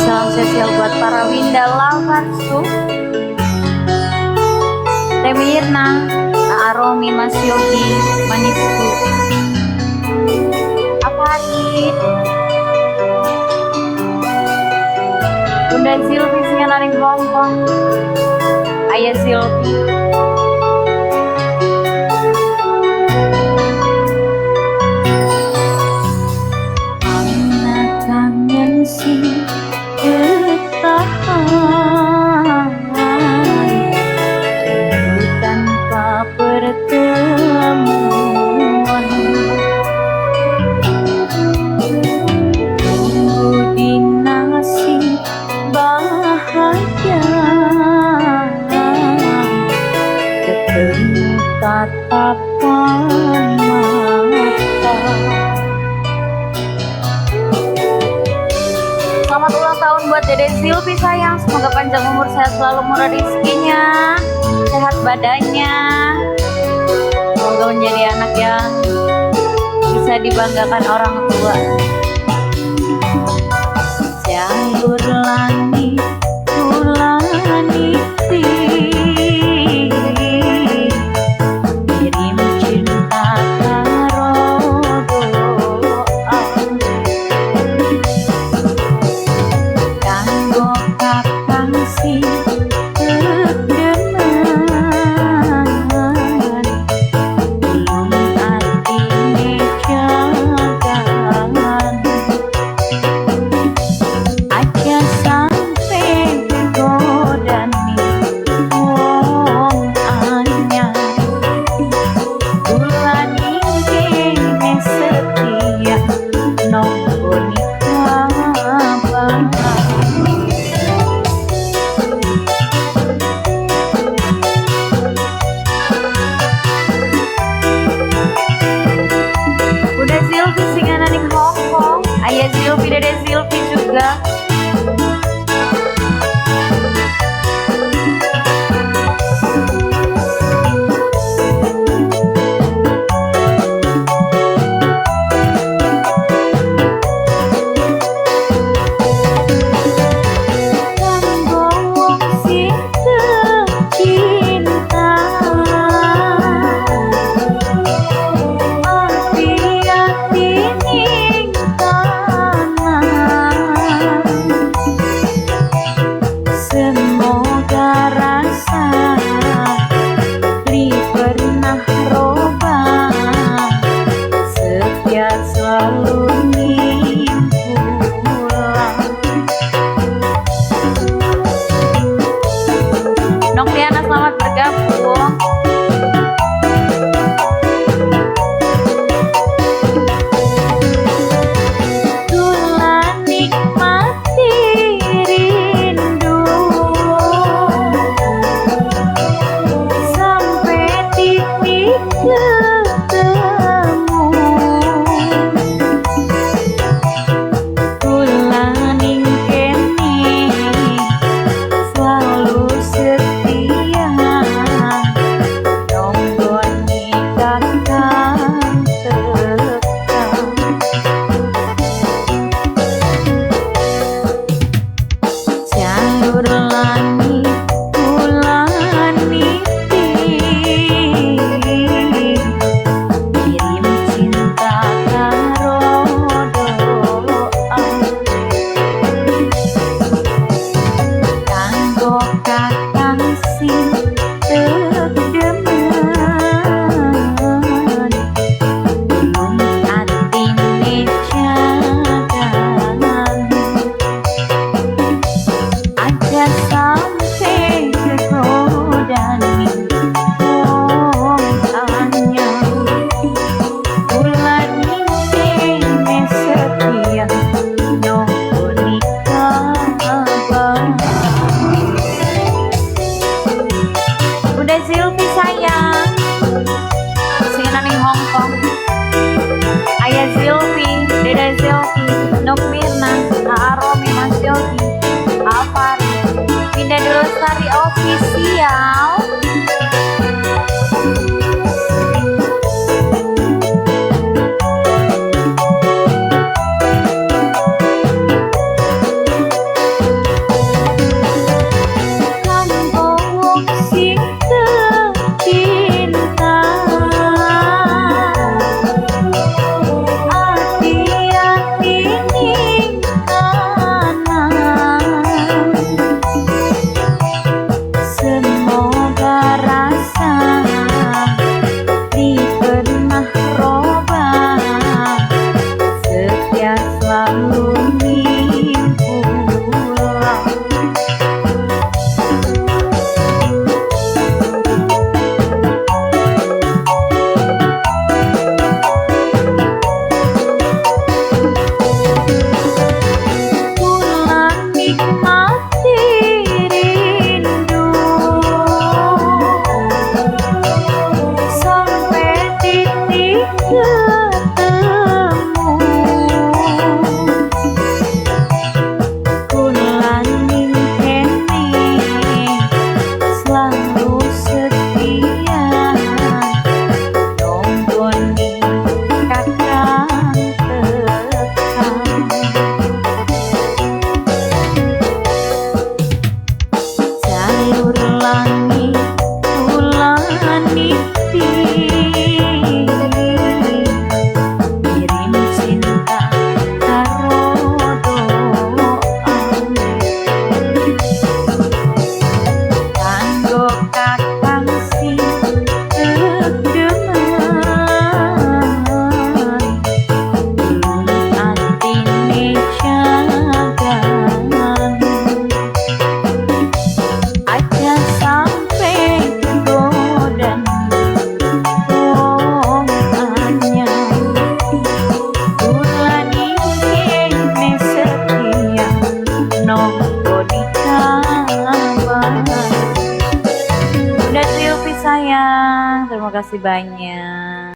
Salam spesial buat para Winda Lavarsu, Teh Mirna, Aromi, Mas Yogi, Manisku, Afarid, Bunda Silvi sing ning Hongkong, Ayah Silvi. Ana kangen sing ketahan, rindu tanpa pertemuan. Tunggu dina sing bahagia, ketemu tatapan mata. Selamat ulang tahun buat Dede Silvi sayang. Semoga panjang umur, sehat selalu, murah rezekinya, sehat badannya. Semoga menjadi anak yang bisa dibanggakan orang tua. Jalur langit kula niti, kirim cinta karo doa kanggo kakang sing kedemen, tulung atine jagan, aja sampe godani wong anyar. Kula ning kene setia nonggoni kabar. Bunda Silvi sing ana ning Hong Kong, Ayah Silvi, Dede Silvi juga. Kanggo wong sing cinta, ati-ati ning tanah. Semoga rasa beli pernah robah, setia selalu ning kula. Noktiana selamat bergabung. Kula nikmati rindu sampai titik ketemu. Kula ning kene selalu setia nonggoni kakang teka. Jalur langit kula niti, kirim cinta karo doa kanggo kakang sing tedemen, tulung atine jagan, aja sampe kegodani wong anyar. Kula ning kene setia nonggoni kabar. Udah Silvi sayang sing ana ning Hong Kong, Ayah Silvi, Dede Silvi, Nok Mirna, Aromi, Mas Yogi, Afari, Winda Lestari Official. Setia nunggoni kakang tekan. Jalur langit kula niti, kirim cinta karo doa kanggo kakang sing kegeman, tulung atine jagan, aja sampe kegodan wong anyar. Kula niki setia nonggoni kabar. Bunda Silvi sayang, terima kasih banyak.